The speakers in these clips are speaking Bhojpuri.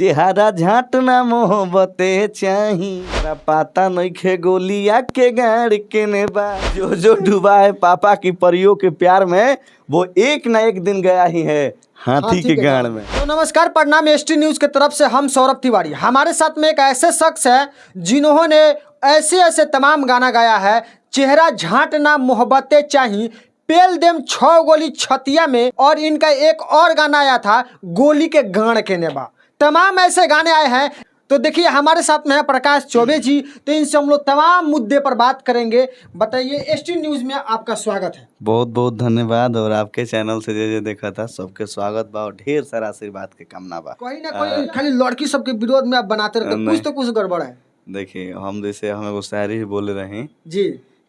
चेहरा झांटना मोहब्बते चाही, तोरा पाता नइखे गोलिया के गाड़ केने बा। जो जो डूबा है पापा की परियों के प्यार में, वो एक ना एक दिन गया ही है हाथी के गाड़ में। तो नमस्कार, प्रणाम। एसटी न्यूज के तरफ से हम सौरभ तिवारी। हमारे साथ में एक ऐसे शख्स हैं जिन्होंने ऐसे ऐसे तमाम गाना गाया है। चेहरा झांटना मोहब्बतें चाही, पेल देम 6 गोली छतिया में, और इनका एक और गाना आया था गोली के गाड़ के नेबा। तमाम ऐसे गाने आए हैं। तो देखिए, हमारे साथ में है प्रकाश चौबे जी, तो इनसे हम लोग तमाम मुद्दे पर बात करेंगे। बताइए, एसटी न्यूज़ में आपका स्वागत है। बहुत बहुत धन्यवाद और आपके चैनल से जे जे देखा था सबके स्वागत बा और ढेर सारा आशीर्वाद के कामना बा। कहीं ना कहीं खाली लड़की सबके विरोध में आप बनाते रहते हैं, कुछ तो कुछ गड़बड़ है। देखिए, हम जैसे हम एगो शायरी भी बोले रही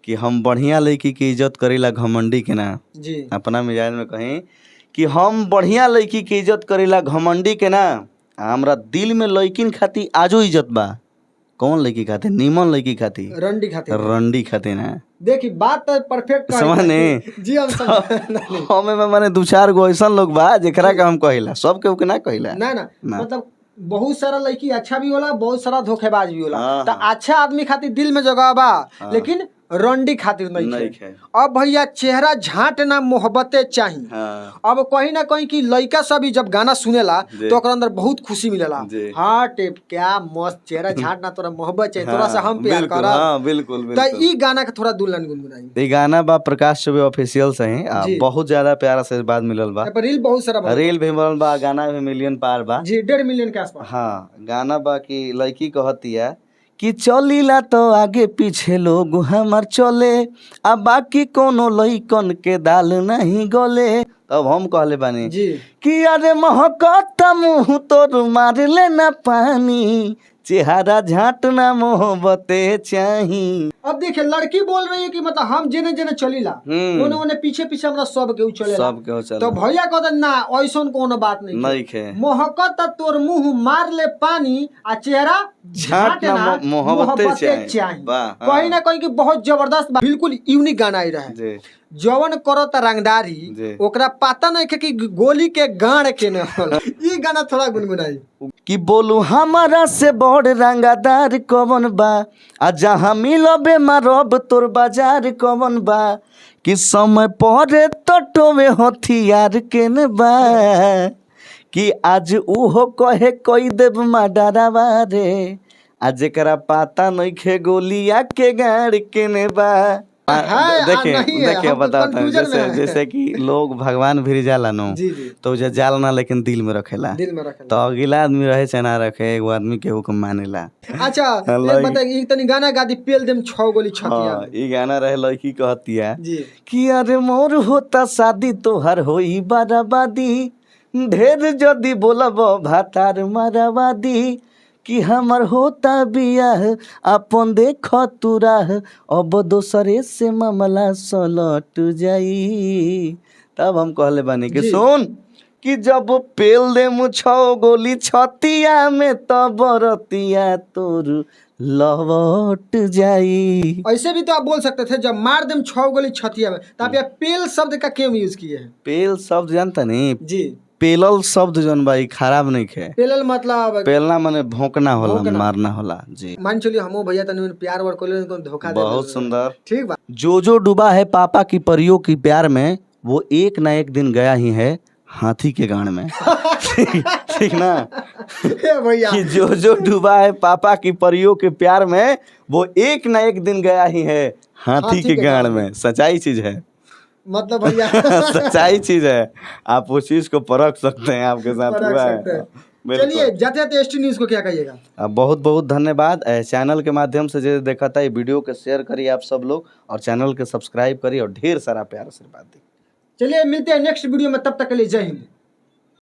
कि हम बढ़िया लड़की के इज्जत करेला घमंडी के ना। अपना मिजाज में कहीं कि हम बढ़िया लड़की के इज्जत करेला घमंडी के ना, हमरा दिल में लड़किन खातिर आजो इज्जत बा। कौन लड़की खातिर? नीमन लड़की खातिर, रंडी खातिर, रंडी खातिर ना। देखी, बात तो परफेक्ट समझ जी, हम समझ हम एमे माने दू चार गो ऐसन लोग बा जेकरा के हम कहिला, सब केहू के ना कहिला। ना ना, ना। मतलब बहुत सारा लड़की अच्छा भी होला, बहुत सारा धोखेबाज भी होला। हाँ, तो अच्छा आदमी खातिर दिल में जगह बा, लेकिन रंडी खातिर नहीं नहीं है। है। अब भैया, चेहरा झांटना मोहब्बतें चाही। अब कहीं ना कहीं कि लड़का सब भी जब गाना सुनेला तो ओकरा अंदर बहुत खुशी मिलेला। हाँ टेप, क्या मस्त चेहरा झांटना तोरा मोहब्बत चाहिए, तोरा से हम प्यार बिल्कुल करब। हाँ, बिल्कुल तो बिल्कुल। ई गाना के थोड़ा दुल्हन गुनगुनाई। ई गाना बा प्रकाश चौबे ऑफिशियल से ही बहुत ज्यादा प्यारा से बाद मिलल बा। ए पर रील बहुत सारा बनल। रील भी बनल बा, गाना भी मिलियन पार बा। जी, 1.5 मिलियन के आसपास। हाँ, गाना बा कि लड़की कहती है कि चलीला तो आगे पीछे लोग हमार चले, आ बाकी कोनो लइकन के दाल नहीं गले। तब हम कहले बानी कि अरे महकत मुँह तोर मार लेना पानी, चेहरा झांटना मोहब्बते चाही। अब देखिए, लड़की बोल रही है कि मतलब हम जेने जेने चलीला, ओने ओने पीछे पीछे हमरा सब केहू चलेला। सब केहू चलेला। तो भैया कहते ना, ऐसन कोनो बात नहीं। नहीं खे। मोहकत तोर मुंह मार ले पानी आ चेहरा झांटना झांटना मोहब्बते चाही। चाही। वाह, हाँ। कहीं ना कहीं की बहुत जबरदस्त बा, बिल्कुल यूनिक गाना आई रहा है। जवन करो रंगदारी, ओकरा पता नहीं है कि गोली के गाड़ के न होला। ई गाना थोड़ा गुनगुनाई। कि बोलू हमारा से बड़ रंगादार कवन बा, आ जहाँ मिलबे मारब तोर बाजार कवन बा, कि समय पड़े तो टोवे हथियार केने बा, कि आज उहो कहे कई देव माडरावा रे, आ जेकरा पता नइखे गोलिया के गाड़ केने बा। है, आ देखिए, नहीं है, देखिए, हम तो बताता हूँ। कंफ्यूजन में जैसे हैं। जैसे कि लोग भगवान भी जाला नो, जी जी तो जे जाल ना लेकिन दिल में रखेला। दिल में रखेला। तो अगला आदमी रहे चाहे ना रखे, एगो आदमी केहू के मानेला। अच्छा, एक बताइए, ई तनी गाना गा दी, पेल देम 6 गोली छतिया हाँ, में। ई गाना रहे, लड़की कहती है कि अरे मोर होता शादी तोहर होई बराबादी, ढेर जदी बोलब भातार मारावादी, कि हमर होता बियाह अपन देख तुराह, अब दोसरे से मामला सलट जाई। तब हम कहले बानी कि सुन, कि जब पेल दे 6 गोली छतिया में तब बरतिया तोर लौट जाई। ऐसे भी तो आप बोल सकते थे, जब मार देम 6 गोली छतिया में, तो आप यह पेल शब्द का क्यों यूज किए हैं? पेल शब्द जानता नहीं? जी। पेलल शब्द जौन बा, ई खराब नहीं खे। पेलल मतलब? पेलना माने भोंकना होला। भोंकना। मारना होला जी। मान चलिए, हमो भैया तनी मनी प्यार वार कर लेन, धोखा दे बहुत देले। सुंदर। ठीक बा। जो जो डूबा है पापा की परियों की प्यार में, वो एक ना एक दिन गया ही है हाथी के गाड़ में। ठीक, ठीक ना? ए भैया। कि जो जो डूबा है पापा की परियों के प्यार में, वो एक ना एक दिन गया ही है हाथी के गाड़ में। सच्चाई चीज है। मतलब भैया, सच्चाई चीज है, आप उस चीज को परख सकते हैं, आपके साथ परख हुआ सकते है। हैं। बिल्कुल। चलिए, जाते जाते एसटी न्यूज को क्या कहिएगा? बहुत बहुत धन्यवाद। चैनल के माध्यम से जो देखा था, ये वीडियो के शेयर करिए आप सब लोग और चैनल के सब्सक्राइब करिए और ढेर सारा प्यार आशीर्वाद दी। चलिए, मिलते हैं नेक्स्ट वीडियो में, तब तक के लिए जय हिंद।